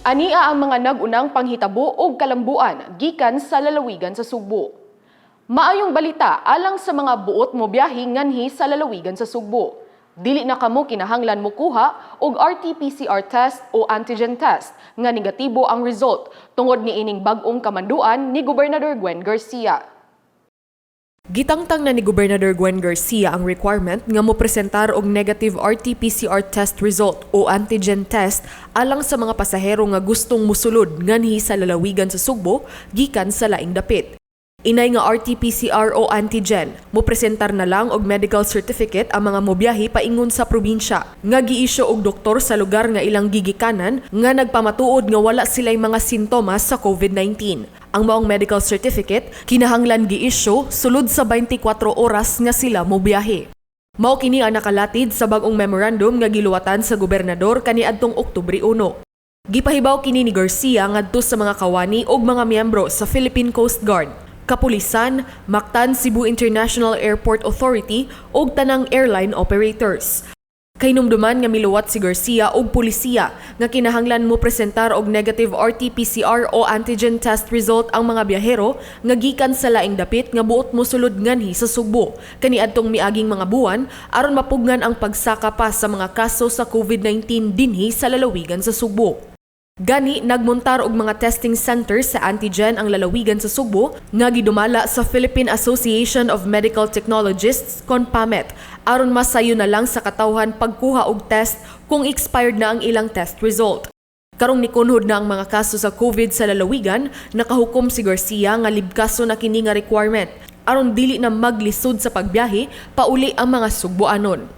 Ania ang mga nag-unang panghitabo og kalambuan gikan sa lalawigan sa Sugbo. Maayong balita alang sa mga buot mo biyahe nganhi sa lalawigan sa Sugbo. Dili na kamo kinahanglan mokuha og RT-PCR test o antigen test nga negatibo ang result tungod niining bag-ong kamanduan ni Gobernador Gwen Garcia. Gitangtang na ni Gobernador Gwen Garcia ang requirement nga mo presentar og negative RT-PCR test result o antigen test alang sa mga pasahero nga gustong musulod nganhi sa lalawigan sa Sugbo gikan sa laing dapit. Inay nga RT-PCR o antigen, mo presentar na lang og medical certificate ang mga mobiyahe paingon sa probinsya nga giisyu og doktor sa lugar nga ilang gigikanan nga nagpamatuod nga wala sila'y mga sintomas sa COVID-19. Ang maong medical certificate kinahanglan giisyu sulod sa 24 oras nga sila mobiyahe. Mao kini ang nakalatid sa bag-ong memorandum nga giluwatan sa gobernador kaniadtong Oktubre 1. Gipahibaw kini ni Garcia ngadto sa mga kawani ug mga miyembro sa Philippine Coast Guard, Kapulisan, Mactan Cebu International Airport Authority ug tanang airline operators. Kahinumduman nga miluwat si Garcia og pulisiya nga kinahanglan mo presentar og negative RT-PCR o antigen test result ang mga biyahero nga gikan sa laing dapit nga buot mosulod nganhi sa Sugbo kaniadtong miaging mga buwan aron mapugnan ang pagsaka pa sa mga kaso sa COVID-19 dinhi sa lalawigan sa Sugbo. Gani nagmontar og mga testing centers sa antigen ang lalawigan sa Sugbo nga gidumala sa Philippine Association of Medical Technologists, kon PAMET, aron masayo na lang sa katawhan pagkuha og test kung expired na ang ilang test result. Karong nikunhod na ang mga kaso sa COVID sa lalawigan, nakahukom si Garcia nga libkaso na kini nga requirement aron dili na maglisod sa pagbiyahe pauli ang mga Sugboanon.